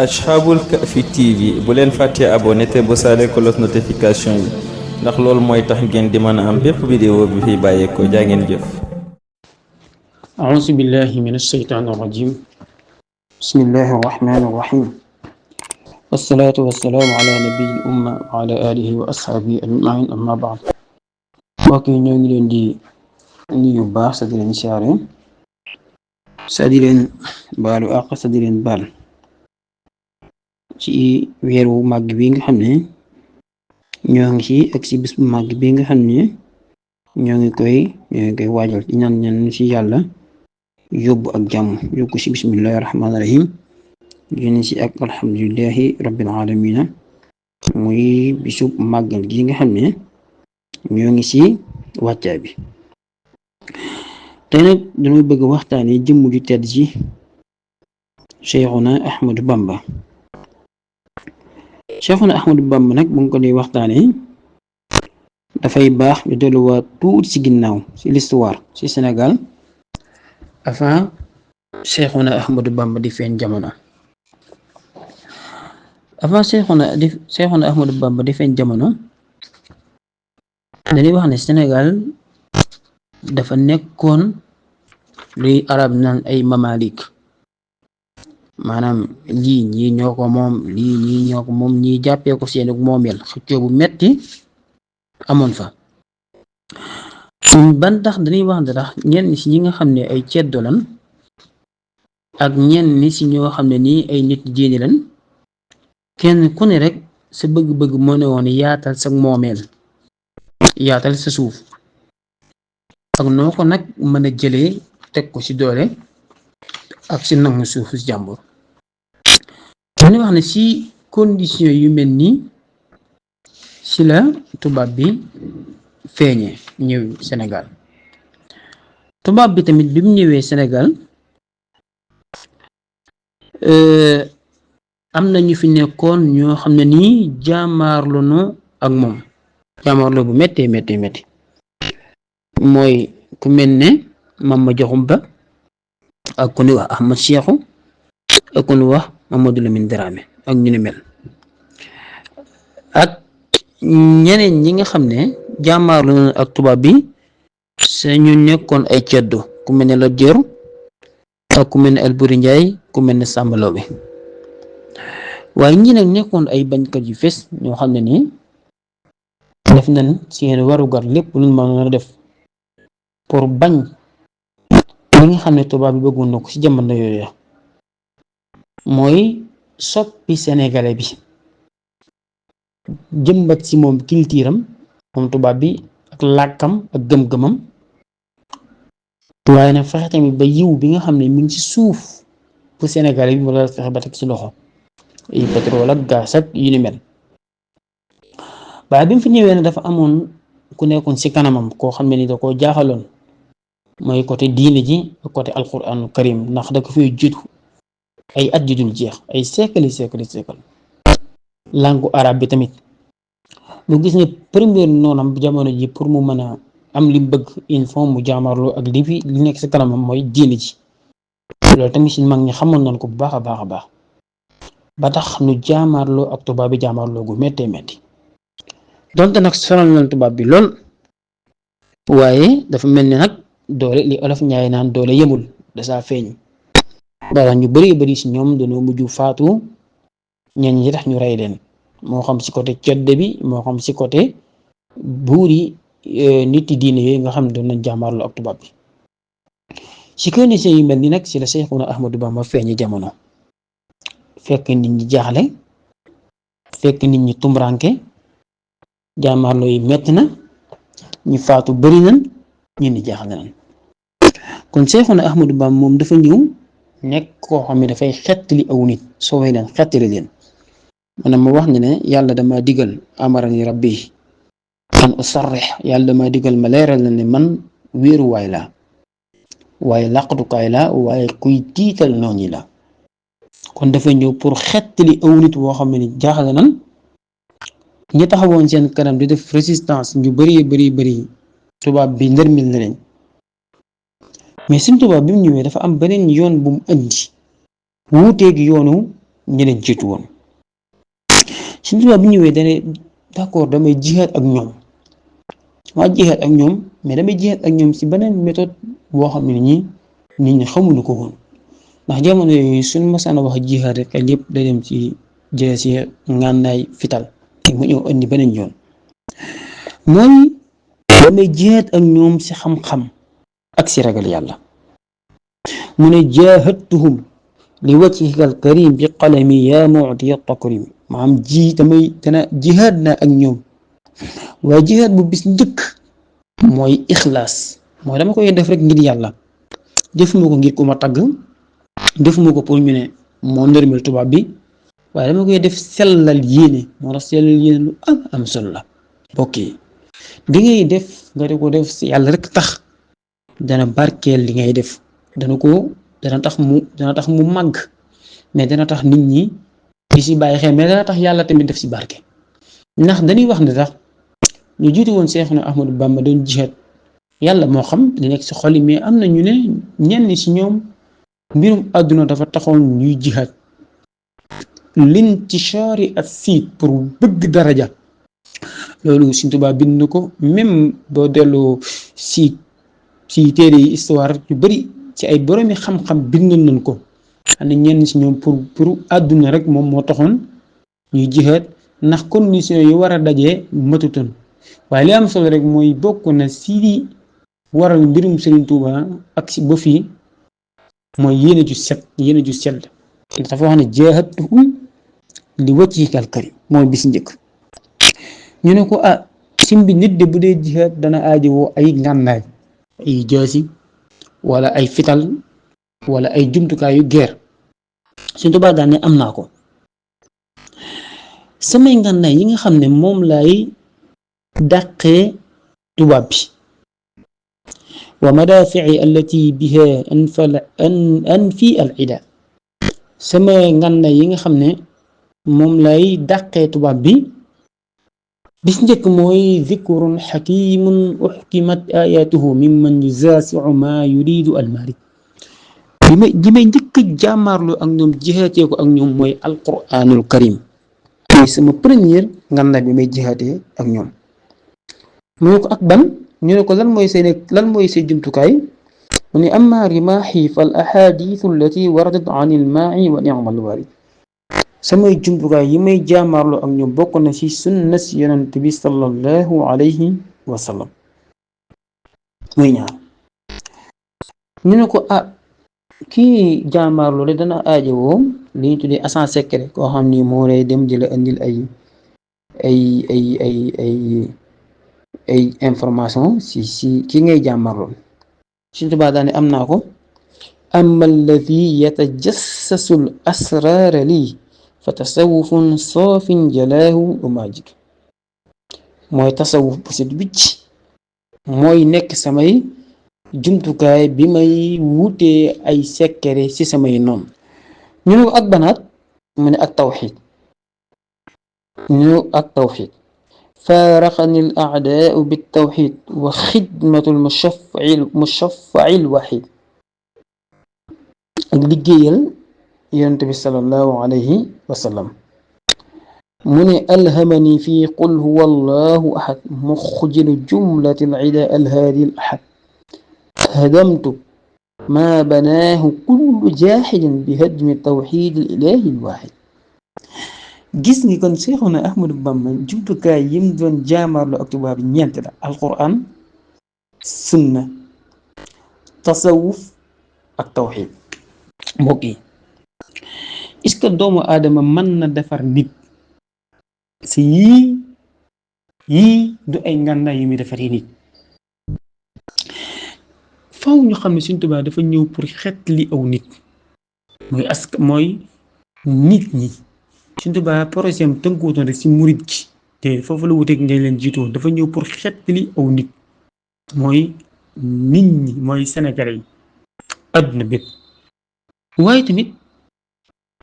Ashabul Kahfi TV bu leen fàttee abonné te bu saale cloche notification yi ndax loolu mooy tax ngeen di mën a am bépp vidéo bi fi bàyyeekoo jaa ngeen jëf. أعوذ بالله من الشيطان الرجيم بسم الله الرحمن الرحيم والصلاة والسلام على نبي الأمة وعلى آله وأصحابه أجمعين أما بعد mbokk yi ñoo ngi leen di nuyu baax sa di leen siyaare sa di leen baalu àq sa di leen baal ci weeru màgg bi nga xam ne ñoo ngi ci ak ci bis bu màgg bi nga xam ne ñoo ngi koy waajal di ñaan ci yàlla yóbbu ak jàmm yóbbu ci bismillahi rahmaani rahim génn ci ak alhamdulillahi rabbil alamina muy bisub màggal gi nga xam ne ñoo ngi ci wàccaa bi tey nag dañoo bëgg waxtaane jëmm ju tedd ci Cheikhuna Ahmadou Bamba nag bu nga ko dee waxtaane dafay baax ñu delluwaat tuuti ci ginnaaw ci l'histoire ci Sénégal avant Cheikhuna Ahmadou Bamba di feeñ jamono dañuy wax ne Sénégal dafa nekkoon luy arab naan ay mamalik maanaam lii ñii ñoo ko moom lii ñii ñoo ko moom ñii jàppee ko seen moomeel xëccoo bu metti amoon fa ban tax dañuy wax ne tax ñenn ci ñi nga xam ne ay ceddo lan ak ñenn ci ñoo xam ne nii ay nit diine lan kenn ku ne rek sa bëgg-bëgg moo ne woon yaatal sa moomeel yaatal sa suuf ak noo ko nag mën a jëlee teg ko ci doole ak ci nangu suufu jàmbur dañuy wax ne ci condition yu mel nii ci la tubaab bi feeñee ñëw Sénégal tubaab bi tamit bi mu ñëwee Sénégal am na ñu fi nekkoon ñoo xam ne nii jaamaarloo no ak moom jaamaarloo bu méttee mooy ku mel ne Mama Jaxum Ba ak ku ñuy wax Ahmad Cheikhou ak ku ñuy wax Mamadou Lamine Dramé ak ñu ni mel ak ñeneen ñi nga xam ne jaamaarloo na ak tubaab bi sa ñu nekkoon ay ceddo ku mel ne Lat Joor ak ku mel ne Alburi Njaay ku mel ne Sàmba Lawbe waaye ñi nag nekkoon ay bañkat yu fes ñoo xam ne nii def nañ seen warugar lépp luñ mën a def pour bañ li nga xam ne tubaab bi bëggoon na ko ci jamono yooyu mooy soppi sénégalais bi jëmbat ci moom culturam moom tubaab bi ak làkkam ak gëm-gëmam waaye nag fexe tamit ba yiw bi nga xam ne mi ngi ci suuf pour sénégalais bi wala fexe ba teg ci loxo ay pétrole ak gaz ak yu ni mel waaye bi mu fi ñëwee ne dafa amoon ku nekkoon ci kanamam koo xam ne ni da koo jaaxaloon mooy côté diine ji ak côté alquranu karim ndax da ko fiy jiitu ay at yu dul jeex ay siècle langue arabe bi tamit mu gis ne première noonam jamono ji pour mu mën a am li bëgg il faut mu jaamarloo ak li nekk ci kanamam mooy diine ji loolu tamit ci mag ñi xamoon nañ ko bu baax a baax ba tax nu jaamarloo ak tubaab bi jaamarloo gu metti donte nag sonal nañ tubaab bi lool waaye dafa mel ni nag doole li olof ñaay naan doole yemul dasaa feeñ bala ñu bari ci ñoom dañoo mujj faatu ñenn ñi tax ñu rey leen moo xam ci côté cedde bi moo xam ci côté buur yi nit yi diine yooyu nga xam ne doon nañ jàmmaarloo ak tubaab bi ci condition yu mel ni nag ci la Cheikhuna Ahmadou Bamba feeñi jamono fekk nit ñi jaaxle fekk nit ñi tumranke jàmmaarloo yi metti na ñu faatu bari nañ ñu ni jaaxle nañ kon Cheikhuna Ahmadou Bamba moom dafa ñëw nekk koo xam ne dafay xettali aw nit soowee leen xettali leen maanaam ma wax ne yàlla dama digal amarani rabbi an usarrih yàlla dama digal ma leeral na ne man wéeruwaay la waaye làqatukaay la waaye kuy tiital noonu la kon dafa ñëw pour xettali aw nit woo xam ne ni jaaxle nan ñi taxawoon seen kanam di def résistance ñu bari tubaab bi ndërmil na leen mais Sëriñ Tuubaa bi mu ñëwee dafa am beneen yoon bu mu indi wuuteeg yoonu ñi leen jiitu woon. Sëñ Tuubaa bu ñëwee dane d'accord damay jihaad ak ñoom mais damay jihaad ak ñoom si beneen méthode boo xam ne nit ñi xamuñu ko woon, ndax jamono yooyu suñ masaan a wax jihaad rek ak lépp day dem ci jees yi ngànnaay fital mu ñëw indi beneen yoon mooy damay jihaad ak ñoom si xam-xam ak si ragal yàlla. mu ne jaahadtuhum li wajhikal karim bi qalami yaa mu'tiya takrim, maanaam dana jihaad naa ak ñoom waaye jihaad bu bis njëkk mooy ixlaas, mooy dama koy def rek ngir yàlla, defuma ko ngir ku ma tagg, defuma ko pour ñu ne moo ndërmel tubaab bi, waaye dama koy def sellal yéene. moo tax sellal yéene lu am solo la mbokk yi. li ngay def nga di ko def si yàlla rek tax dana barkeel li ngay def, dana tax mu màgg, mais dana tax nit ñi di si bàyyi xel, mais dana tax yàlla tamit def si barke. ndax dañuy wax ne sax ñu jiitu woon Seexuna Ahmadu Bamba doon jihaad, yàlla moo xam li nekk si xol yi, mais am na ñu ne ñenn si ñoom mbirum àdduna dafa taxoon ñuy jihaad lintishaari as-siit pour bëgg daraja. loolu Sëñ Tuubaa bind na ko, même boo delloo si téere yi histoire yu bari ci ay boroomi xam-xam bind nañ ko, xam ne ñenn si ñoom pour àdduna rek moom moo taxoon ñuy jihaad, ndax condition yi war a dajee matutoon. waaye li am solo rek mooy bokk na si di waral mbirum Sëriñ Tuubaa ak si ba fii mooy yéene ju sell. dafa wax ne jaahadtuhum li wajhikal karim mooy bis njëkk. ñu ne ko simbi nit de bu dee jihaad dana aajowoo ay ngànnaay, ay jaasi wala ay fital wala ay jumtukaayu guerre. Sëñ Tuubaa daan ne am naa ko. samay ngànnaay yi nga xam ne moom lay dàqee tubaab bi, wa madaafi'i allati biha anfi al-ida, sama ngànnaay yi nga xam ne moom lay dàqee tubaab bi. bis njëkk mooy zikrun xakimun uxkimat ayatuhu mimman yuzaasiu ma yuridu almalik. li may njëkk jàmmaarlu ak ñoom jihaatee ko ak ñoom mooy alquranul karim, mooy sama première ngànnaay bi may jihaatee ak ñoom. mu ne ko ak ban, ñu ne ko lan mooy say jumtukaay, mu ne amma rimaaxi fal ahadithu allati waradat an ilmaai wa ni'mal walid. samay jumtukaay yi may jaamaarloo ak ñoom bokk na ci sunna si yonent bi sallallahu alayhi wa sallam. muy ñaar. ñu ne ko kii jaamaarloo de dana aajowoo li ñu tuddee agent secret, koo xam ni moo lay dem di la indil ay information si ki ngay jaamaarloo. Sëñ Tuubaa daane am naa ko. amma alladi yatajassasu al asraara lii fa tasawufun soofin jalaahu wa majid. mooy tasawuf bu set wicc, mooy nekk samay jumtukaay bi may wutee ay sekkere ci samay noon. ñu ne ko ak banaat, mu ne ak tawxid. ñu ne ak tawxid. faaraqani al a'daau bit tawxid wa xidmatu al mushaffa'i al wahid. ak liggéeyal yonent bi sallallahu alayhi wa sallam. mu ne alhamani fi qul huwa allahu ahad muxjilu jumlati al-ida alhaadi al-ahad hadamtu ma banaahu kullu jaaxidin bi hadmi tawxiid al-ilaahi al-waahid. gis ngi kon Seexuna Ahmadu Bamba jumtukaay yim doon jaamaarloo ak tubaab bi ñeent la: alquran, sunna, tasawuf ak tawxiid. mbokk yi, est-ce que doomu aadama mën na defar nit si yii du ay ngànnaay yu muy defaree nit? faw ñu xam ne Sëñ Tuubaa dafa ñëw pour xeetli aw nit, mooy nit ñi. Sëñ Tuubaa projet am tënkuwutoon rek si murit gi te foofu la wuteeg ngay leen jiitoo, dafa ñëw pour xeetli aw nit, mooy nit ñi, mooy Sénégalais yi, àdduna bépp. waaye tamit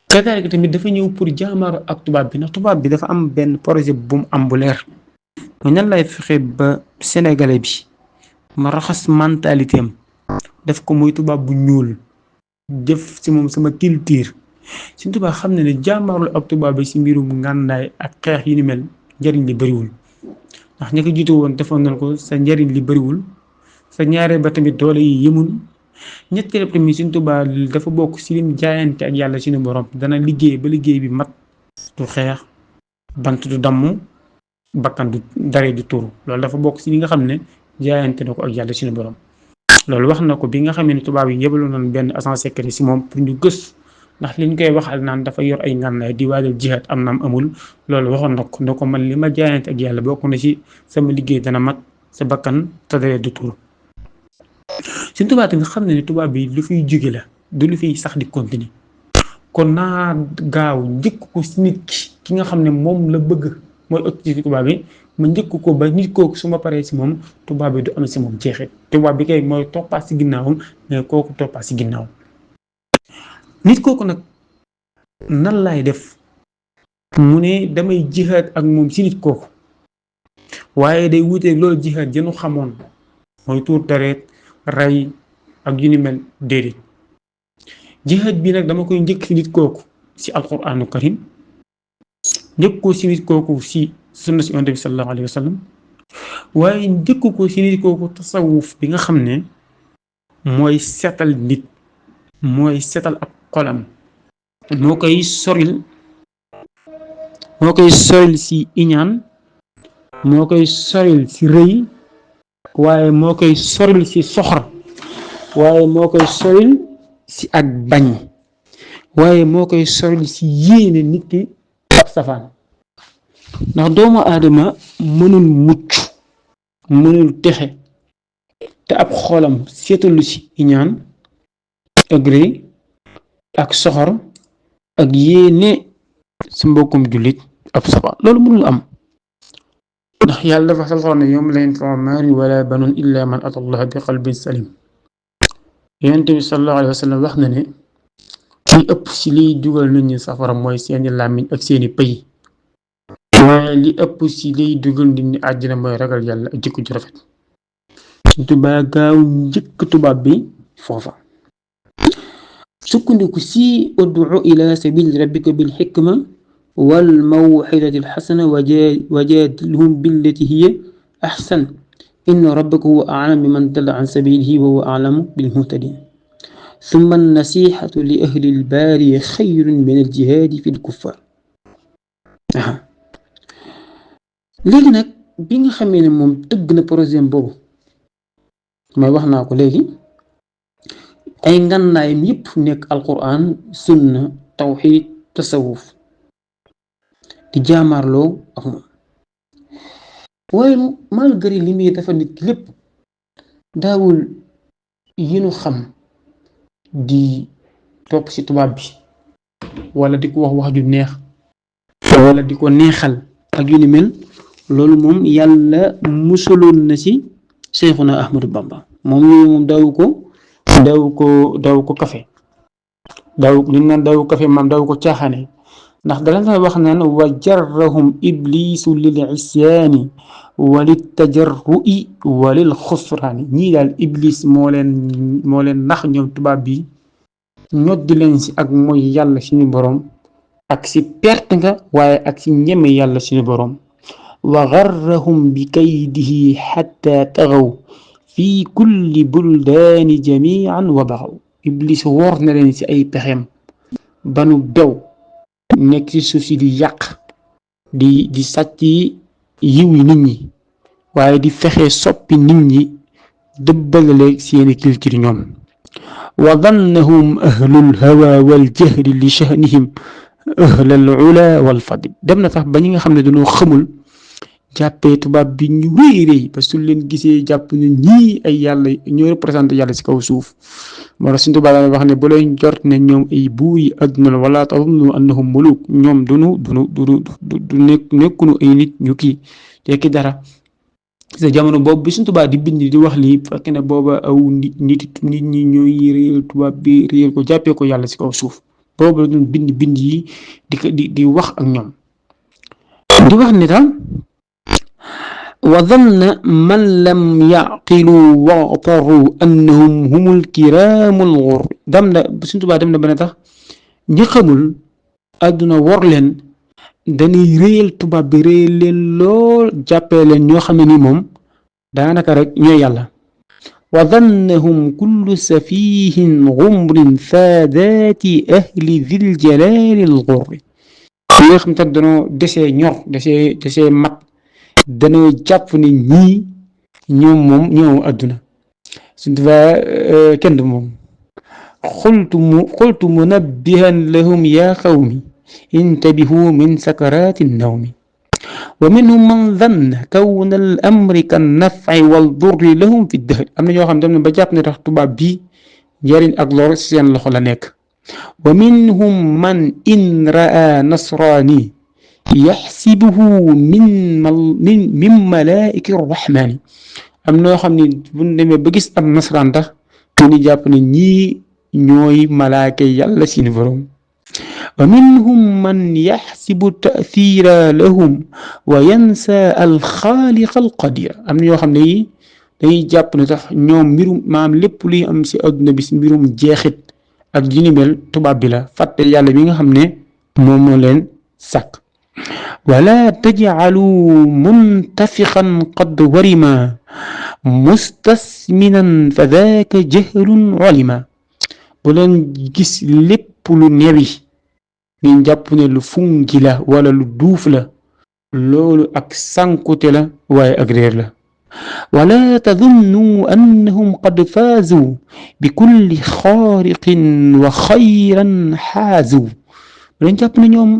kadaalika tamit dafa ñëw pour jaamaaru ak tubaab bi, ndax tubaab bi dafa am benn projet bu mu am bu leer, mooy nan lay fexe ba sénégalais bi ma raxas mentalité am def ko muy tubaab bu ñuul, def ci moom sama culture, Sëñ Tuubaa xam ne jàmmaarlu ak tubaab bi si mbirum ngànnaay ak xeex yi ni mel njariñ li bëriwul ndax ña ko jiitu woon defoon nañ ko sa njariñ li bëriwul sa ñaareel ba tamit doole yi yëmul ñetteel ba tamit Sëñ Tuubaa dafa bokk si lim jaayante ak yàlla suñu borom dana liggéey ba liggéey bi mat du xeex bant du damm bakkan du dare du turu loolu dafa bokk si li nga xam ne jaayante na ko ak yàlla suñu borom loolu wax na ko bi nga xamee ne tubaab yi yebaloon nañ benn agent secret si moom pour ñu gëstu ndax liñ koy waxal naan dafa yor ay ngànnaay di waajal jihaad am naam amul loolu waxoon na ko ne ko man li ma jaayante ak yàlla bokk na ci sama liggéey dana mat sa bakkan te dare du turu Sëñ Tuubaa tamit xam ne tubaab bi lu fiy jóge la du lu fiy sax di continuer kon naa gaaw njëkk ko si nit ki nga xam ne moom la bëgg mooy objectif tubaab bi ma njëkk ko ba nit kooku su ma paree si moom tubaab bi du am si moom jeexit tubaab bi kay mooy toppaat si ginnaawam mais kooku toppaat si ginnaaw nit kooku nag nan laay def mu ne damay jihaad ak moom si nit kooku waaye day wuteeg loolu jihaad jënu xamoon mooy tuur deret rey ak yu ni mel déedéet jihaad bi nag dama koy njëkk si nit kooku si alquraanu karim njëkk ko si nit kooku si sunna si yonent bi sallallahu alayhi wa sallam waaye njëkk ko si nit kooku tasawuf bi nga xam ne mooy setal nit mooy setal ak xolam moo koy soril si iñaan moo koy soril si rëy waaye moo koy soril si soxor waaye moo koy soril si ak bañ waaye moo koy soril si yéene nit ki ab safaan ndax doomu aadama mënul mucc mënul texe te ab xolam seetalu si iñaan ak rëy ak soxor ak yéene sa mbokkum jullit ab safaan loolu mënul am ndax yàlla dafa salxoon ne yawma laa yanfa'u maalun wala banuun illa man ata allaha bi qalbin salim yonent bi sallallahu alayhi wa sallam wax na ne li ëpp si liy dugal nit ñi safara mooy seeni làmmiñ ak seeni pëy waaye li ëpp si liy dugal nit ñi àjjana mooy ragal yàlla ak jikko ju rafet Sëñ Tuubaa gaaw njëkk tubaab bi foofa sukkandiku si ud'u ila sabili rabbika bil hikma wal maw'izati al hasana wajadilhum billati hiya ahsan inna rabbaka huwa a'lamu biman dalla an sabilihi wa huwa a'lamu bil muhtadin thumma an-nasihatu li ahli al bari khayrun min al jihadi fi al kuffar léegi nag bi nga xamee ne moom tëgg na projet boobu may wax naa ko léegi ay ngànnaayam yëpp nekk alquran sunna tawxid tasawuf di jaamaarloo ak moom waaye malgré li muy dafa nit ki lépp daawul yi nu xam di topp ci tubaab bi wala di ko wax ju neex wala di ko neexal ak yu ni mel loolu moom yàlla musaloon na ci Seexuna Ahmadu Bamba moom yooyu moom daaw ko kafe li naan daaw kafe maam daaw ko caaxaane ndax dala na wax naan wa jarrahum iblisu lil isyaani wa lit tajarru'i wa lil xusraani ñii daal iblis moo leen nax ñoom tubaab bi ñoddi leen si ak mooy yàlla suñu boroom ak si perte nga waaye ak si ñeme yàlla suñu boroom wa garrahum bi kaydihi xatta taxaw fi kulli buldaani jamian wa baxaw iblis wor na leen si ay pexem banu bew nekk ci suuf si di yàq di sàcc yiw yi nit ñi waaye di fexe soppi nit ñi dëbbagale seeni culture ñoom wa dannahum ahlul hawa wal jahri li shahnihim ahlal ula wal fadl dem na sax ba ñi nga xam ne dañoo xamul jàppee tubaab bi ñu réy parce que su leen gisee jàpp ne ñii ay yàlla ñoo représenté yàlla ci kaw suuf moo tax suñu tubaab la wax ne bu leen jort ne ñoom ay buur yi àdduna la wala tazunnu annahum muluk ñoom du nekkunu ay nit ñu kii tekki dara sa jamono boobu bi suñu tubaab di bind di wax lii fekk ne booba aw nit ñi ñooy réel tubaab bi réel ko jàppee ko yàlla ci kaw suuf boobu la doon bind yi di wax ak ñoom di wax ne daal wa dhanna man lam yaqilu wa'taru annahum humul kiramul ghur dem na suñu tubaab dem na ba ne tax ñi xamul àdduna wor leen dañuy réyal tubaab bi réyal leen lool jàppee leen ñoo xam ne ni moom daanaka rek ñooy yàlla wa dannahum kullu safihin gumrin saadaati ahli dil jalaali al gurri ñi nga xam te dañoo desee ñor desee mat dañoo jàpp ne ñii ñoom àdduna suñ dafa kenn du moom qultu munabbihan lahum ya qawmi intabihu min sakarati nnawmi wa minhum man dhanna kawna al amri kan naf'i wal durri lahum fi dahri am na ñoo xam ne ba jàpp ne tax tubaab bi njariñ ak lor seen loxo la nekk wa minhum man in ra'a nasrani yaxsibuhu min malaa'iki rrahmani am na ñoo xam ne bu ñu demee ba gis am nasraan tax ñu jàpp ne ñii ñooy malaaka yàlla seen borom wa minhum man yaxsibu ta'thira lahum wa yansa alxaaliqa alqadira am na ñoo xam ne yi dañuy jàpp ne tax ñoom mbirum maam lépp luy am si adduna bi si mbirum jeexit ak ji ni mel tubaab bi la fàtte yàlla bi nga xam ne moom moo leen sàkk wala tajcalu muntafiqan qad warima mustasminan fa daaka jahlun ulima bu leen gis lépp lu newi ngeen jàpp ne lu funki la wala lu duuf la loolu ak sànkute la waaye ak réer la wala tadunnu annahum qad faazu bi kulli xaariqin wa xayran xaazu bu leen jàpp ne ñoom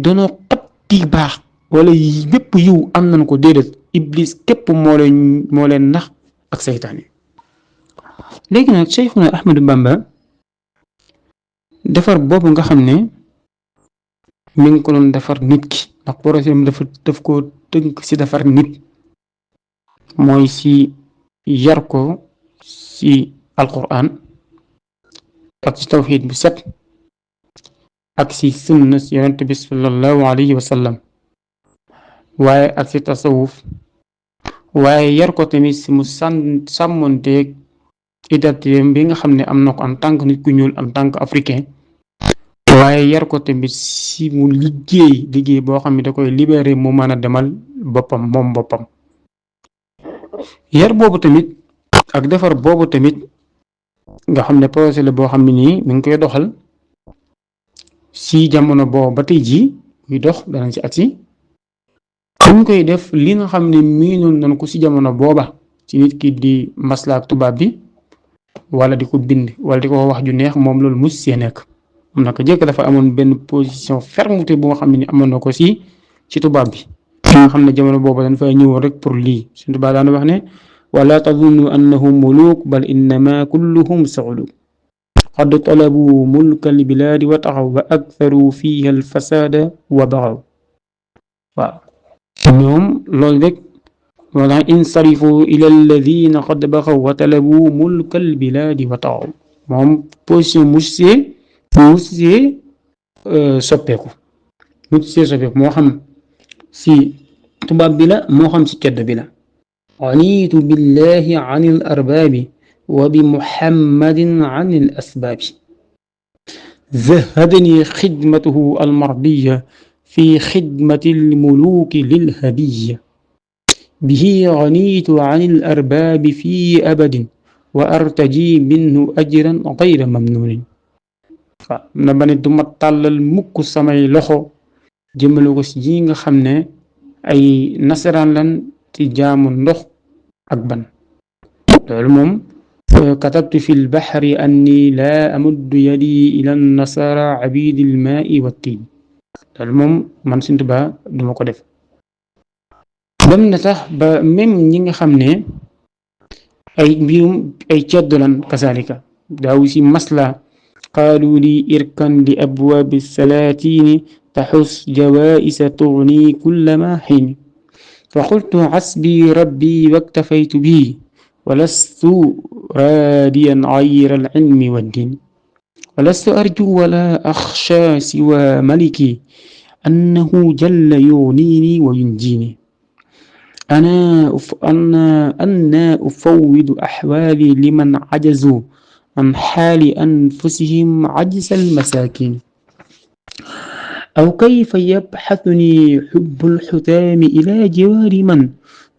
doonoo xatti baax wala bépp yiw am nañ ko déedéet iblis képp moo leen nax ak seytaan yi léegi nag Cheikhuna Ahmadu Bamba defar boobu nga xam ne mi ngi ko doon defar nit ki ndax projet am daf ko tënk ci defar nit mooy ci yar ko ci alquran ak ci tawxiid bu set ak ci sunna ci yonent bi sallallahu alayhi wa sallam waaye ak ci tasawuf waaye yar ko tamit ci mu sàmmonteeg identité bi nga xam ne am na ko en tant que nit ku ñuul en tant que africain waaye yar ko tamit ci mu liggéey boo xam ne da koy libéré mu mën a demal boppam yar boobu tamit ak defar boobu tamit nga xam ne projet la boo xam ne nii mi ngi koy doxal ci jamono boobu ba tey jii muy dox danañ ci agsi ñu koy def li nga xam ne miinoon nañ ko ci jamono booba ci nit ki di maslaak tubaab bi wala di ko bind wala di ko wax ju neex moom loolu mus see nekk am na ko jëkk dafa amoon benn position fermeté bu nga xam ne ni amoon na ko ci tubaab bi nga xam ne jamono booba dañ fay ñëw rek pour lii suñu tubaab daan wax ne wala tadunnu annahum muluk bal innama kulluhum sauluk qad talabu mulka albiladi wa taxaw wa aktharu fiha alfasada wa baxaw waaw ñoom loolu rek moo tax insarifu ila alladina qad baxaw wa talabu mulka albiladi wa taxaw moom position musee soppeeku moo xam si tubaab bi la moo xam si cedd bi la aniitu billahi an al arbaabi wa bi muhammadin an al asbaabi zahadani xidmatuhu almardiya fi xidmati almuluki lilhadiya bihi ganiitu an al arbaabi fi abadin wa artaji minhu ajran gayra mamnuunin waaw na ba ne duma tàllal mukk samay loxo jëmale ko si yi nga xam ne ay nasaraan lan ci jaamu ndox ak ban loolu moom katabtu fi lbaxri anni laa amuddu yadi ila nasara abidi lmaai wa tiin loolu moom man Sëñ Tuubaa duma ko def dem na tax ba même ñi nga xam ne ay mbirum ay ceddo lan kasaalika daaw si masla qaalu li irkan li abwaabi salaatini taxus jawaisa tugni kullama xiin fa qultu xasbi rabbi waktafaytu bihi walastu raadiyan gayra alcilmi waddin walastu arju wala axsha siwa maliki annahu jalla yugnini wa yunjini أنا أفوض أحوالي لمن عجزوا عن حال أنفسهم عجز المساكين أو كيف يبحثني حب الحتام إلى جوار من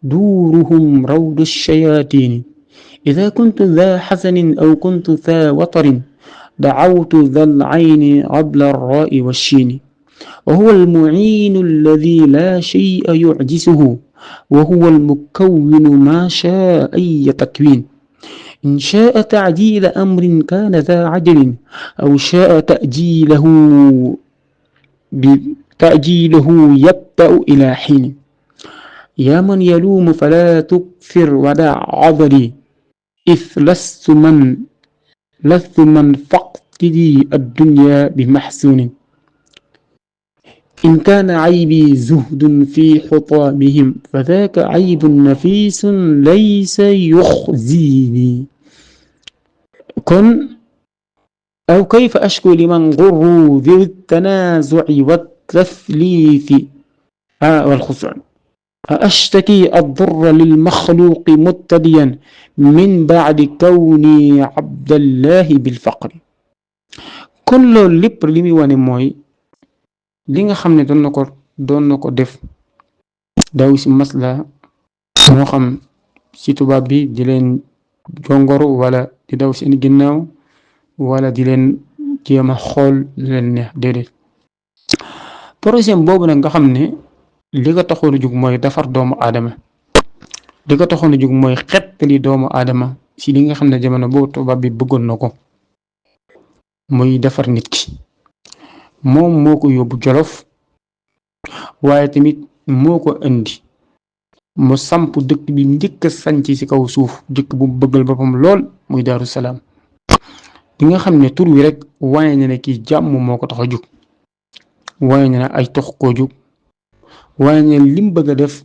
دورهم روض الشياطين إذا كنت ذا حزن أو كنت ذا وطر دعوت ذا العين قبل الراء والشين وهو المعين الذي لا شيء يعجزه وهو المكون ما شاء أي تكوين إن شاء تعجيل أمر كان ذا عجل أو شاء تأجيله يبدأ إلى حين يا من يلوم فلا تكثر ودع عذري إذ لست من فقدي الدنيا بمحسون إن كان عيبي زهد في حطامهم فذاك عيب نفيس ليس يخزيني كن أو كيف أشكو لمن غروا ذي التنازع والتثليث والخسران أشتكي الضر للمخلوق متديا من بعد كوني عبد الله بالفقر كل lépp li muy wane mooy li nga xam ne doon na ko def daw si masla moo xam si tubaab bi di leen jongoru wala di daw seen ginnaaw wala di leen jéem a xool leen neex déedéet projet boobu nag nga xam ne li ko taxoon a jóg mooy defar doomu aadama li ko taxoon a jóg mooy xettali doomu aadama si li nga xam ne jamono boobu tubaab bi bëggoon na ko muy defar nit ki moom moo ko yóbbu Jolof waaye tamit moo ko indi mu samp dëkk bi njëkk a sanc ci kaw suuf dëkk bu bëggal boppam lool muy Daaru Salaam bi nga xam ne tur wi rek waaye na ne kii jàmm moo ko tax a jóg waaye na ne ay tox koo jóg waaye ne lim bëgg a def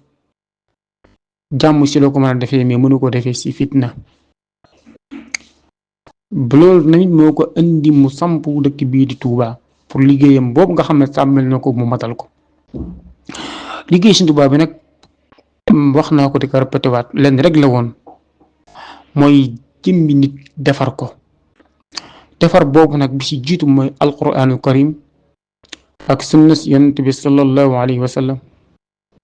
jàmm si la ko mën a defee mais mënu ko defee si fitna loolu tamit moo ko indi mu samp dëkk bii di Touba pour liggéeyam boobu nga xam ne sàmmal na ko mu matal ko liggéey si Touba bi nag wax naa ko di ko répété waat leen rek la woon mooy jëmbi nit defar ko defar boobu nag bi si jiitu mooy alquranul karim ak sunna si yonent bi sallallahu alayhi wa sallam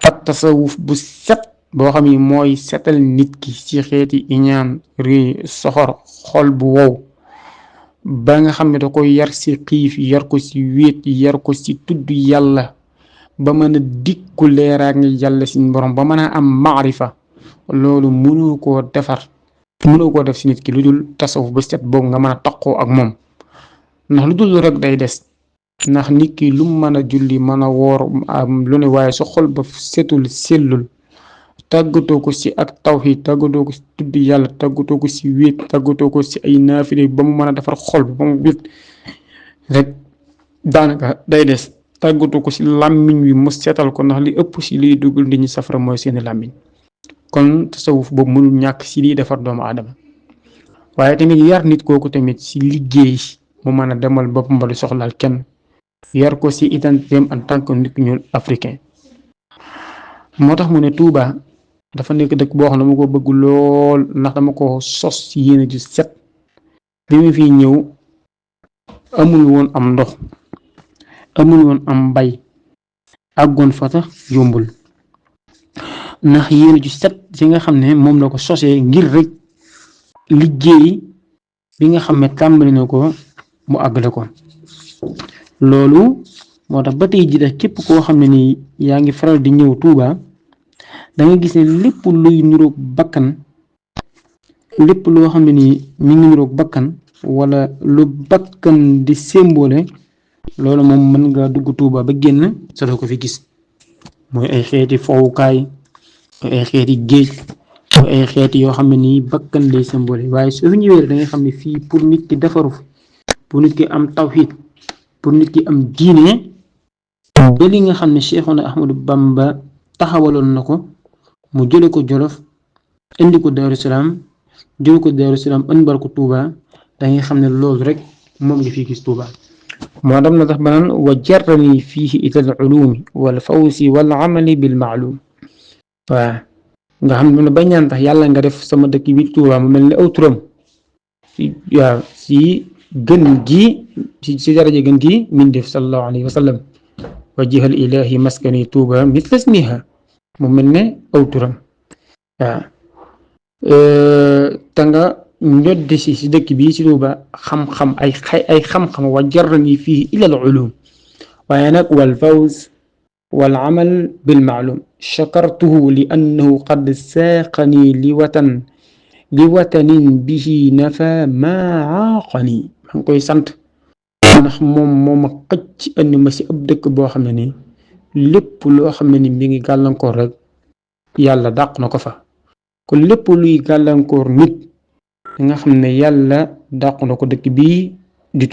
ak tasawuf bu set boo xam ne mooy setal nit ki ci xeeti iñaan réy soxor xol bu wow ba nga xam ne da koy yar si xiif yar ko si wéet yar ko si tudd yàlla ba mën a dikku leeraak ngi yàlla suñ borom ba mën a am maarifa loolu mënoo koo def si nit ki lu dul tasawuf bu set boobu nga mën a taqoo ak moom ndax lu dul rek day des ndax nit ki lu mën a julli mën a woor am lu ne waaye sa xol ba setul sellul tàggatoo ko si ak tawxiid tàggatoo ko si tudd yàlla tàggatoo ko si wéet tàggatoo ko si ay naafile ba mu mën a defar xol ba mu wéet rek daanaka day des tàggatoo ko si làmmiñ wi mu seetal ko ndax li ëpp si liy dugal nit ñi safara mooy seeni làmmiñ kon tasawuf boobu mënul ñàkk si liy defar doomu aadama waaye tamit yar nit kooku tamit si liggéey mu mën a demal boppam ba du soxlaal kenn yar ko si identité en tant que nit ñuul africain moo tax mu ne Touba dafa nekk dëkk boo xam ne dama ko bëgg lool ndax dama ko sos ci yéene ju set bi mu fi ñëw amul woon am ndox amul woon am mbay àggoon fa sax yombul ndax yéene ju set ci nga xam ne moom la ko sosee ngir rek liggéey bi nga xam ne tàmbali na ko mu àggale ko loolu moo tax ba tey ji da képp koo xam ne nii yaa ngi faral di ñëw Touba da nga gis ne lépp luy niroog bakkan lépp loo xam ne nii mi ngi niroog bakkan wala lu bakkan di symbole loolu moom mën nga dugg Touba ba génn sa doo ko fi gis mooy ay xeeti fowukaay ay xeeti géej ay xeeti yoo xam ne nii bakkan lay symbole waaye soo fi ñëwee da nga xam ne fii pour nit ki defaru pour nit ki am tawhid pour nit ki am diine ba li nga xam ne Cheikhuna Ahmadou Bamba taxawaloon na ko mu jële ko Jolof indi ko Daaru Salaam jële ko Daaru Salaam ënbar ko Touba da ngay xam ne loolu rek moom nga fii gis Touba moo dem na tax ba naan wa jarrani fiihi ilal ulumi wal fawsi wal amali bil maalum waaw nga xam ne ba ñaan tax yàlla nga def sama dëkk bi Touba mu mel ni aw turam si gën gi ci daraja gën gi min def sallallahu alayhi wa sallam wajihal ilahi maskani tuuba mithla ismiha mu mel ne aw turam waaw te nga ñoddi si dëkk bii ci Tuuba xam-xam ay xam-xam wa jarrani fii ila al ulum waaye nag wal fawz wal amal bil maalum shakartuhu li annahu qad saaqani li watanin bihi nafa ma aaqani maa ngi koy sant ndax moom moo ma xëcc andi ma si ab dëkk boo xam ne ni lépp loo xam ne ni mi ngi gàllankoor rek yàlla dàq na ko fa kon lépp luy gàllankoor nit nga xam ne yàlla dàq na ko dëkk bii di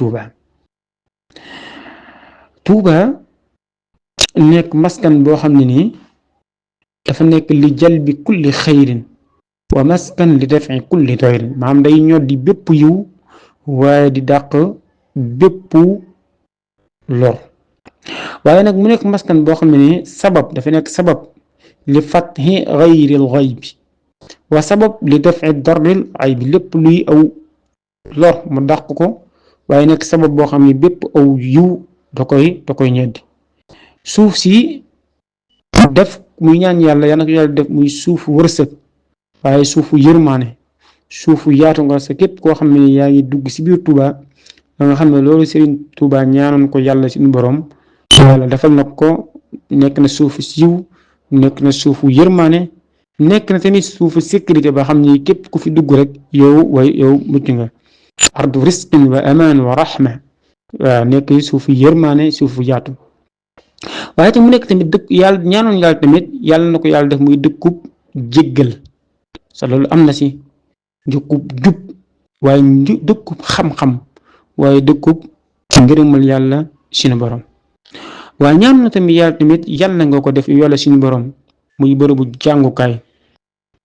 Tuuba nekk maskan boo xam ne nii dafa nekk li jalbi kulli xayrin wa maskan li defi kulli dayrin maanaam day ñoddi bépp yiw waaye di dàq bépp lor waaye nag mu nekk maskan boo xam ne nii sabab dafa nekk sabab li fathi gayril xaybi wa sabab li defi darril aybi lépp luy aw lor mu dàq ko waaye nekk sabab boo xam ne bépp aw yiw da koy ñeddi suuf si def muy ñaan yàlla yal na ko yàlla def muy suufu wërsëg waaye suufu yërmaane suufu yaatu nga sa képp koo xam ne yaa ngi dugg si biir Touba da nga xam ne loolu Serigne Touba ñaanoon ko yàlla suñu borom yàlla defal na ko nekk na suufu siiw nekk na suufu yërmaane nekk na tamit suufu sécurité ba xam ni képp ku fi dugg rek yow mucc nga ardu risqin wa amaan wa rahma waaw nekk suufu yërmaane suufu yaatu waaye te mu nekk tamit dëkk yàlla ñaanoon yàlla tamit yàlla na ko yàlla def muy dëkkub jéggal sa loolu am na si dëkkub jub waaye dëkkub xam-xam waaye dëkkub ngërëmal yàlla suñu borom waaye ñaan na tamit yàlla nga ko def yàlla suñu borom muy bërëbu jàngukaay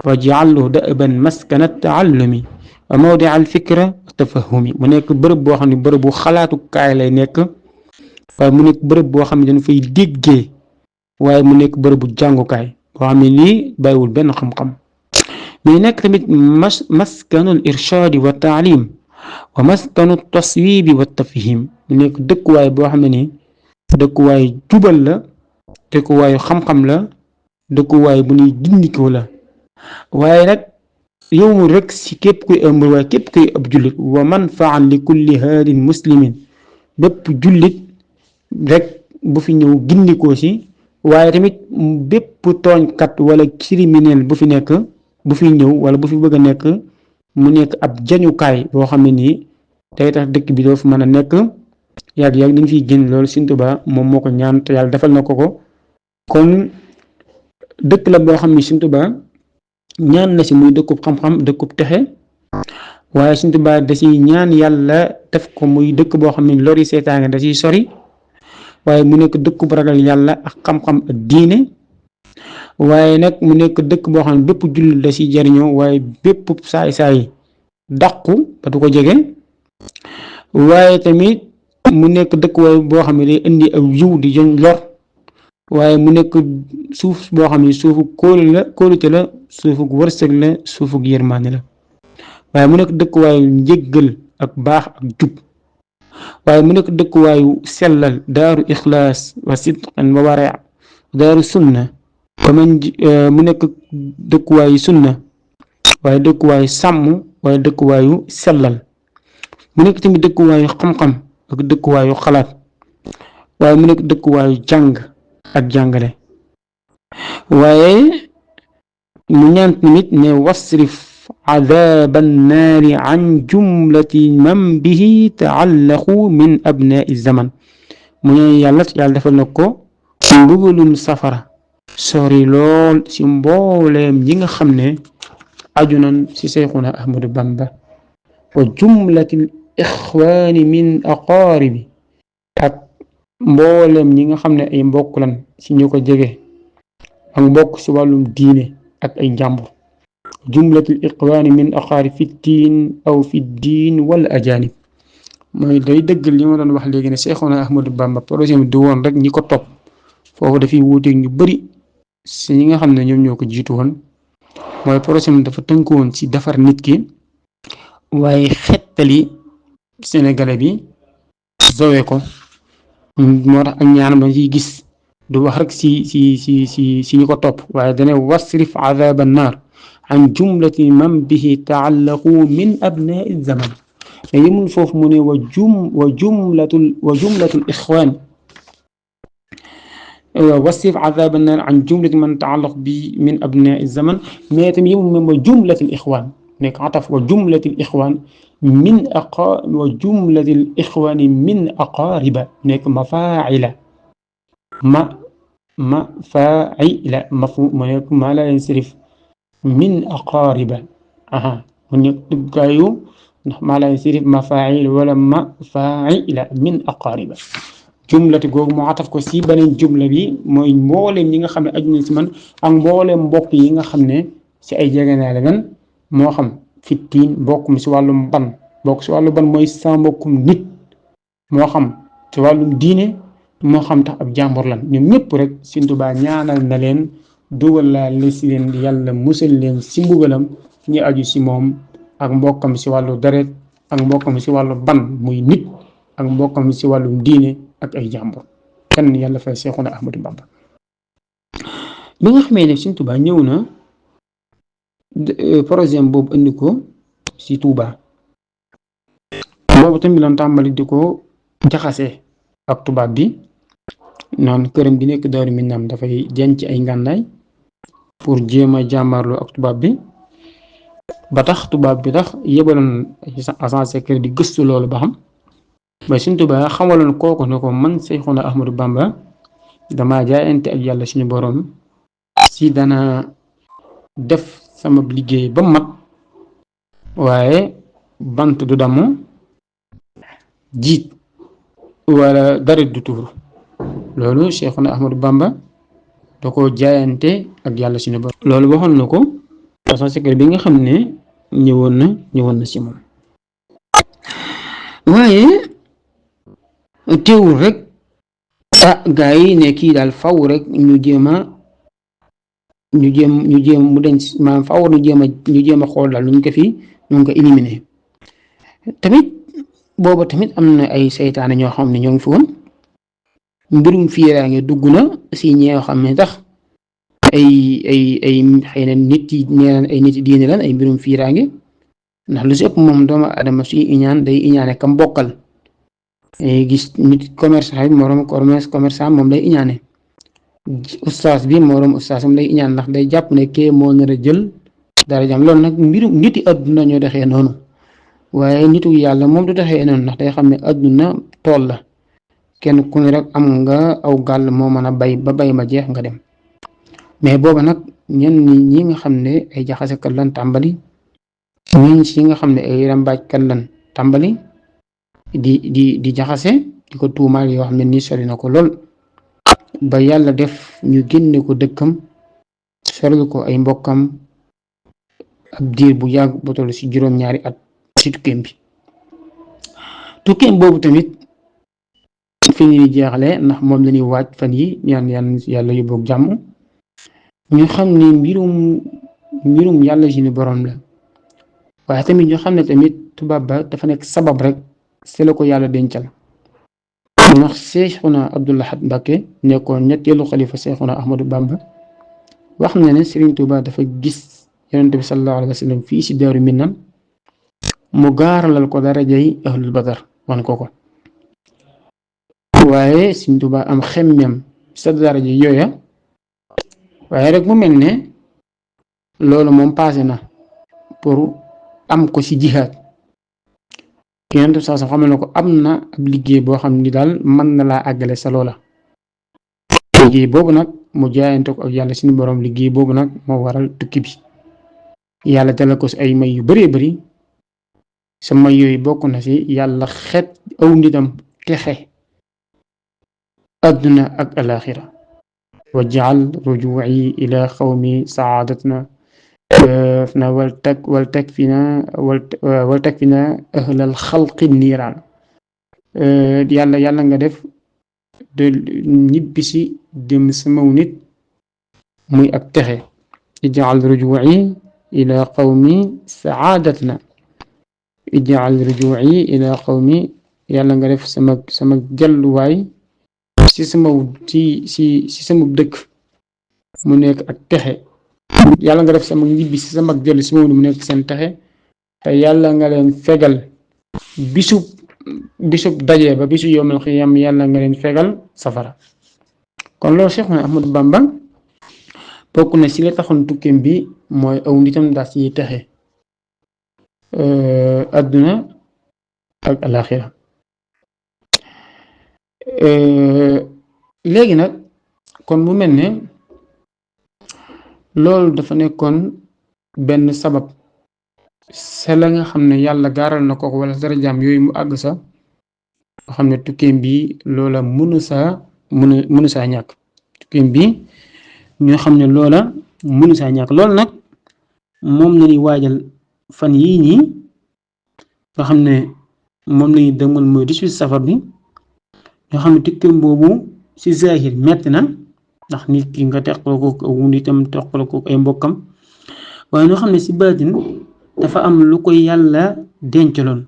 wa ja'alhu da'ban maskana ta'allumi wa mawdi'a al-fikra wa tafahumi mu nekk bërëb boo xam ne bërëbu xalaatukaay lay nekk waaye mu nekk bërëb boo xam ne dañu fay déggee waaye mu nekk bërëbu jàngukaay boo xam ne lii bàyyiwul benn xam-xam mais nekk tamit maskanul irshaadi wa taalim wa maskanu taswibi wa tafhim mu nekk dëkkuwaay boo xam ne nii dëkkuwaay jubal la dëkkuwaayu xam-xam la dëkkuwaay bu ñuy gindikoo la waaye nag yow mu rek si képp kuy ëmb waaye képp kuy ab jullit wa manfaan li kulli haadin muslimin bépp jullit rek bu fi ñëw gindikoo si waaye tamit bépp tooñkat wala criminel bu fi nekk bu fi ñëw wala bu fi bëgg a nekk mu nekk ab jañukaay boo xam ne nii day tax dëkk bi doo fi mën a nekk yàgg dañ fiy génn loolu Sëriñ Tuubaa moom moo ko ñaan te yàlla defal na ko kon dëkk la boo xam ne Sëriñ Tuubaa ñaan na si muy dëkkub xam-xam dëkkub texe waaye Sëriñ Tuubaa da si ñaan yàlla def ko muy dëkk boo xam ne lori seetaange da siy sori waaye mu nekk dëkk bu ragal yàlla ak xam-xam ak diine waaye nag mu nekk dëkk boo xam ne bépp jullit da siy jariñoo waaye bépp saay-saay dàqu ba du ko jege waaye tamit mu nekk dëkk waaye boo xam ne day indi aw yiw di joñ lor waaye mu nekk suuf boo xam ne suufu kóolute la suufu wërsëg la suufu yërmaane la waaye mu nekk dëkk waaye njëggal ak baax ak jub waaye mu nekk dëkkuwaayu sellal daaru ixlaas wa sidqan wa wara daaru sunna mu nekk dëkkuwaayu sunna waaye dëkkuwaayu sàmm waaye dëkkuwaayu sellal mu nekk tamit dëkkuwaayu xam-xam ak dëkkuwaayu xalaat waaye mu nekk dëkkuwaayu jàng ak jàngale waaye mu ñaan tamit ne wasrif عذاب النار عن جملة من به تعلقوا من أبناء الزمن mu ne yàlla defal na ko mbugalum safara sori lool ci mbooleem ñi nga xam ne aju nañ ci Seyxuna Ahmadu Bamba wa jumlatil ixwaani min aqaaribi ak mbooleem ñi nga xam ne ay mbokk lan ci ñu ko jege ak mbokk ci wàllum diine ak ay njàmbur jumlatul iqwaani min aqaari fi diin aw fi diin wala ajaanib mooy day dëggal li ma doon wax léegi ne Seexuna Ahmadu Bamba projet bi du woon rek ñi ko topp foofu dafay wuuteeg ñu bëri si ñi nga xam ne ñoom ñoo ko jiitu woon mooy projet bi dafa tënku woon si defar nit ki waaye xettali sénégalais bi zowe ko moo tax ak ñaanam dañ ciy gis du wax rek si ñu ko topp waaye dane wasrif adaba annar an jumlati man bihi taallaqu min abnai zaman te yëmul foofu mu ne wa jumlatul ixwaan wasrif adaba annar an jumlati man taallaq bi min abnai zaman mais tamit yëmul moom wa jumlatul ixwaan nekk ataf wa jumlatul ixwaan wa jumlatil ixwaani min aqaariba nekk mafaacila mafaacila mu nekk maa laa yansarif min aqaariba mu nekk duggaayu ndax maa laa yansarif mafaacila wala mafaacila min aqaariba jumlati googu moo ataf ko si beneen jumla bi mooy mbooleem ñi nga xam ne aju nañ si man ak mbooleem mbokk yi nga xam ne si ay jegenaale lan moo xam fittiin bokk mi si wàllum ban bokk si wàllu ban mooy sa mbokkum nit moo xam si wàllum diine moo xam tax ab jàmbur lan ñoom ñëpp rek Sëriñ Tuubaa ñaanal na leen dugal laa si leen yàlla musal leen si mbugalam ñi aju si moom ak mbokkam si wàllu deret ak mbokkam si wàllu ban muy nit ak mbokkam si wàllum diine ak ay jàmbur kan yàlla fay Seexuna Ahmadu Bamba bi nga xamee ne Sëriñ Tuubaa ñëw na projet boobu indi ko si Touba boobu tamit lan tàmbali di ko jaxase ak tubaab bi noonu këram gi nekk Daaru Minam dafay denc ay ngàndaay pour jéem a jàmmarloo ak tubaab bi ba tax tubaab bi tax yebaloon agent secret di gëstu loolu ba xam ba Sëriñ Tuubaa xamaloon kooku ne ko man Seexuna Ahmadu Bamba dama jaayante ak yàlla suñu borom si dana def sama liggéey ba mat waaye bant du damm jiit wala dara du tuur loolu Seexuna Ahmadu Bamba da ko jaayante ak yàlla suñu borom loolu waxoon na ko agent secret bi nga xam ne ñëwoon na si moom waaye teewul rek gaa yi ne kii daal faw rek ñu jéem mu denc maanaam faw ñu jéem a xool daal ñu ko ko éliminer tamit booba tamit am na ay seytaane ñoo xam ne ñoo ngi fi woon mbirum fiiraange dugg na si ñoo xam ne tax ay xëy na nit yi neenaan ay nit yi diine lan ay mbirum fiiraange ndax lu si ëpp moom doomu adama suy iñaan day iñaane kam bokkal gis nit commerçant bi moroom commerçant moom day iñaane ustaas bi moroom ustaasam day iñaan ndax day jàpp ne kee moo nar a jël dara jam loolu nag mbirum niti adduna ñoo doxee noonu waaye nitu yàlla moom du doxee noonu ndax day xam ne adduna tool la kenn ku ne rek am nga aw gàll moo mën a bay ba bay ma jeex nga dem mais booba nag ñenn ñi nga xam ne ay jaxasekat lan tàmbali ñun si nga xam ne ay rambaajkat lan tàmbali di jaxase di ko tuumaal yoo xam ne nii sori na ko lool ba yàlla def ñu génne ko dëkkam soril ko ay mbokkam ab diir bu yàgg ba toll si juróom-ñaari at si tukkeem boobu tamit fi ñu jeexale ndax moom la ñuy waaj fan yi ñaan yàlla yóbboog jàmm ñu xam ne mbirum yàlla si ni borom la waaye tamit ñu xam ne tamit tubaab ba dafa nekk sabab rek c'est la ko yàlla dencal ndax Seexuna Abdul Ahad Mbacké nekkoon ñetteelu xalifa Seexuna Ahmadu Bamba wax na ne Serigne Touba dafa gis Yonent bi sallallahu alayhi wa sallam fii si Daaru Minam mu gaaralal ko darajay ahlul badar wan ko waaye Serigne Touba am xemmem sa daraja yooya waaye rek mu mel ne loolu moom passé na pour am ko ci jihaad Yonent bi sax xamal na ko am na ab liggéey boo xam ni daal mën na laa àggale sa loola liggéey boobu nag mu jaayante ko ak yàlla suñu borom liggéey boobu nag moo waral tukki bi yàlla dala ko si ay may yu bëree bëri sa may yooyu bokk na ci yàlla xeet aw nitam texe adduna ak alaxira waj'al ruju'i ila qawmi sa'adatna waltakfina ahlal xalqi niiraan yàlla nga def de ñibbisi dem samaw nit muy ak texe ij'al ruju'i ila qawmi sa'adatna ij'al ruju'i ila qawmi yàlla nga def sama delluwaay ci sama dëkk mu nekk ak texe yàlla nga def sama ñibbi ci sama dellu ci moom mu nekk seen texe te yàlla nga leen fegal bisub daje ba bisu yawmal qiyaam yàlla nga leen fegal safara. kon loolu Cheikh Ahmadou Bamba bokk na ci la taxoon tukkeem bi mooy aw nitam daal ci texe adduna ak alaxira. léegi nag kon mu mel ne loolu dafa nekkoon benn sabab sa la nga xam ne yàlla gaaral na ko wala darajaam yooyu mu àgg sa nga xam ne tukkeem bi loola mënu saa ñàkk tukkeem bi ñoo xam ne loola mënu saa ñàkk loolu nag moom la ñuy waajal fan yii nii nga xam ne moom la ñuy dëgmal mooy 18 safar bi nga xam ne tukkeem boobu ci zahir metti na ndax nit ki nga teqaloo ko aw nitam teqaloo ko ay mbokkam waaye ñoo xam ne ci baatin dafa am lu ko yàlla dencaloon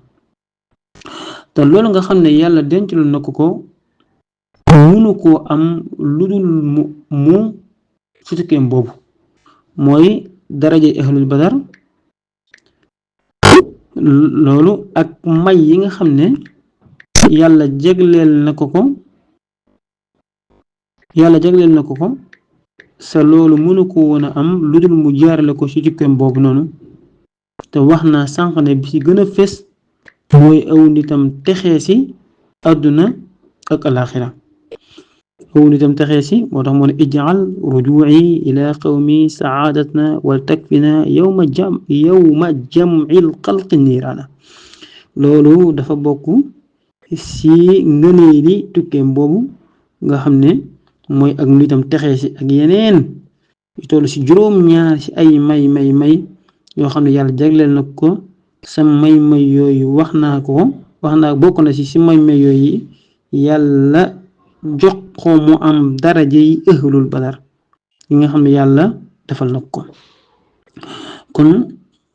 te loolu nga xam ne yàlla dencaloon na ko mënu koo am lu dul mu ci tukkeem boobu mooy daraja ahlul badar loolu ak may yi nga xam ne yàlla jagleel na ko sa loolu mënu ko woon a am lu dul mu jaarale ko ci tukkeem boobu noonu te wax naa sànq ne bi ci gën a fés mooy aw nitam texee ci àdduna ak alaxira aw nitam texee ci moo tax moo ne ij'al ruju'i ila qawmi sa'adatna wal takfina yawma jam'il xalqi niiraana loolu dafa bokk ci ngëneeli tukkeem boobu nga xam ne mooy ak nitam texee ci ak yeneen yu toll ci juróom-ñaar ci ay may yoo xam ne yàlla jagleel na ko sa may yooyu wax naa bokk na ci may yooyu yàlla jox ko mu am daraja yi ahlul badar yi nga xam ne yàlla defal na ko. kon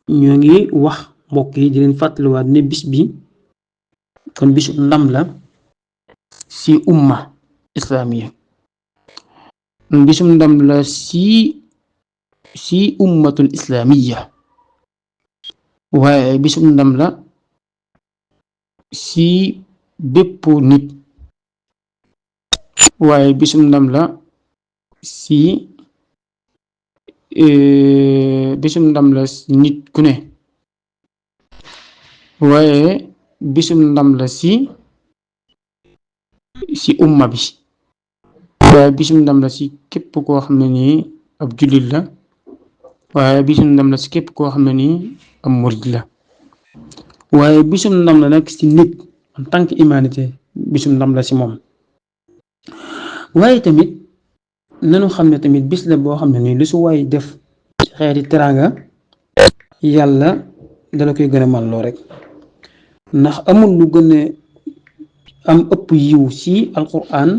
ñoo ngi wax mbokk yi di leen fàttaliwaat ne bis bi kon bisu ndam la ci umma islamiya bisum ndam la ci ummatul islamiya waaye bisum ndam la ci bépp nit waaye bisum ndam la ci nit ku ne waaye bisum ndam la ci umma bi waaye bisum ndam la ci képp koo xam ne nii ab jullit la waaye bisum ndam la ci képp koo xam ne nii ab murid la waaye bisum ndam la nag ci nit en tant que humanité bisum ndam la ci moom waaye tamit nanu xam ne tamit bis la boo xam ne nii lu su waay def ci xeeti teraanga yàlla dala koy gën a man loo rek ndax amul lu gën a am ëpp yiw ci alquran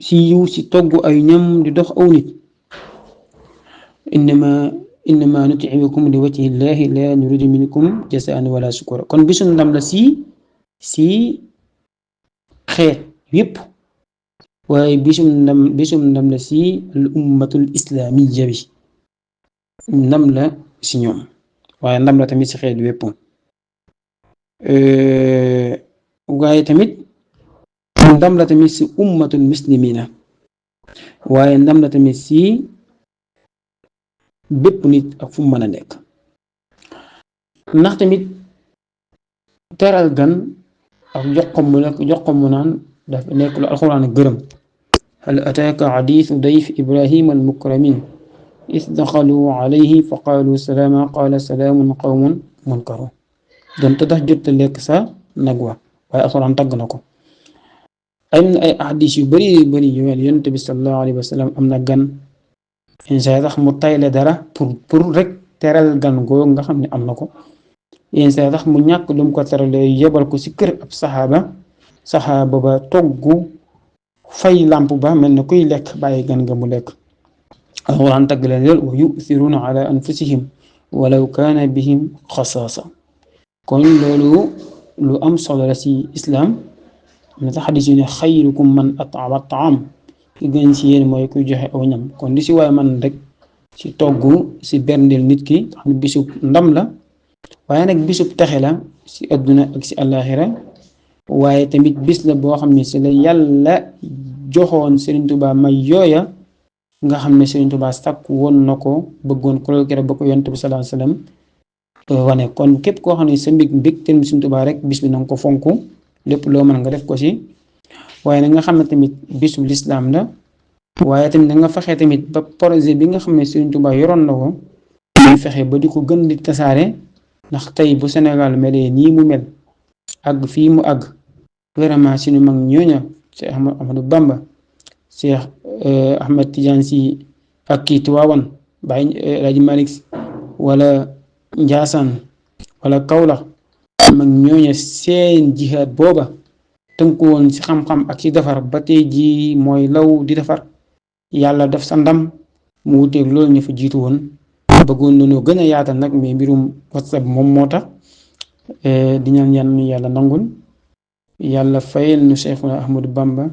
ci yiw ci togg ay ñam di dox aw nit innama nut'imukum li wajhi llahi la nuridu minkum jasaan wala shukura kon bisum ndam la ci xeet yépp waaye bisum ndam la ci al ummatul islamiyya bi ndam la ci ñoom waaye ndam la tamit ci xeet yépp waaye tamit ndam la tamit ci ummatul muslimina waaye ndam la tamit ci bépp nit ak fu mën a nekk ndax tamit teral gan ak jox ko mu naan dafa nekk lu alxuraan gërëm hal ataaka xadiisu dayf ibrahima almukramin is daxalu alayhi fa qaalu salaama qaala salaamun qawmun munkarun doon te tax jot lekk sa nag wa waaye alxuraan tagg na ko am na ay ahadis yu bari yu mel yonent bi sallallahu alayhi wa sallam am na gan yenn tax mu tayle dara pour rek teral gan googu nga xam ne am na ko yenn tax mu ñàkk lu mu ko teralee yebal ko ci kër ab saxaaba ba togg fay làmp ba mel na kuy lekk bàyyi gan nga mu lekk alxuraan tagg leen lool wa yu'thiruna ala anfusihim walaw kaana bihim xasaasa kon loolu lu am solo la ci islam. am na sax xadis yu ne xayrukum man at'ama ta'am ki gën ci yéen mooy kuy joxe aw ñam kon li ci waaye man rek ci togg ci berndeel nit ki xam ne bisub ndam la waaye nag bisub texe la ci adduna ak ci àllaaxira waaye tamit bis la boo xam ne ci la yàlla joxoon Serigne Touba may yooya nga xam ne Serigne Touba sàkk woon na ko bëggoon ko loolu keroog ba ko Yonent bi sallallahu alayhi wasallam wane kon képp koo xam ne sa mbégteem Serigne Touba rek bis bi na nga ko fonk lépp loo mën nga def ko ci waaye nag nga xam ne tamit bisu lislaam la waaye tamit da nga fexe tamit ba projet bi nga xam ne Serigne Touba yoroon na ko muy fexe ba di ko gën di tasaare ndax tey bu Sénégal melee nii mu mel àgg fii mu àgg vraiment suñu mag ñooña Cheikh Ahmadou Bamba Cheikh Ahmed Tidiane Sy ak kii Tiwaawan Baye El Hadji Malick wala Njaasaan wala Kaolack mag ñooña seen jihaad booba tënku woon ci xam-xam ak ci defar ba tey ji mooy law di defar yàlla def sa ndam mu wuteeg loolu ñu fa jiitu woon bëggoon nañoo gën a yaatal nag mais mbirum WhatsApp moom moo tax di ñaan yàlla nangul yàlla fayal nu Cheikhuna Ahmadou Bamba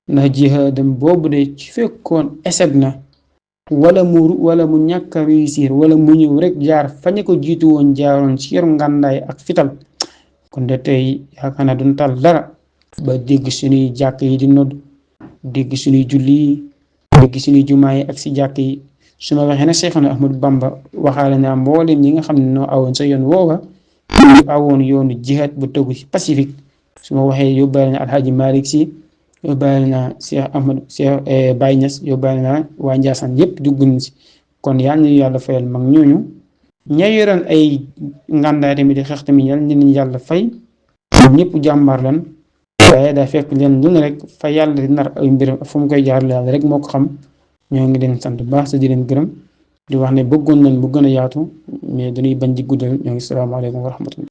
ndax jihaadam boobu de ci fekkoon échec na wala mu ñàkk a réussir wala mu ñëw rek jaar fañe ko jiitu woon jaaroon ci yor ngàndaay ak fital kon de tey yaakaar naa duñ tal dara ba dégg suñuy jàkk yi di nodd dégg suñuy julli dégg suñuy jumaa yi ak si jàkk yi su ma waxee ne Cheikhuna Ahmadou Bamba waxaale naa mboolem ñi nga xam ne noo awoon sa yoon woowa ñu awoon yoonu jihaad bu tegu ci Pacifique su ma waxee yóbbaale na Alhaji Malick Sy yóbbaale na Cheikh Baye Niass yóbbaale na waa Ndiassane yépp dugg nañ ci kon yal na yàlla fayal mag ñooñu ña yoroon ay ngàndaay tamit di xeex tamit yal nañu yàlla fay ñëpp jàmbaar lan waaye daa fekk leen lu ne rek fa yàlla di nar ay mbiram fu mu koy jaarale yàlla rek moo ko xam ñoo ngi leen sant bu baax sa di leen gërëm di wax ne bëggoon nañ bu gën a yaatu mais dañuy bañ di guddal ñoo ngi salaamaaleykum wa rahmatullah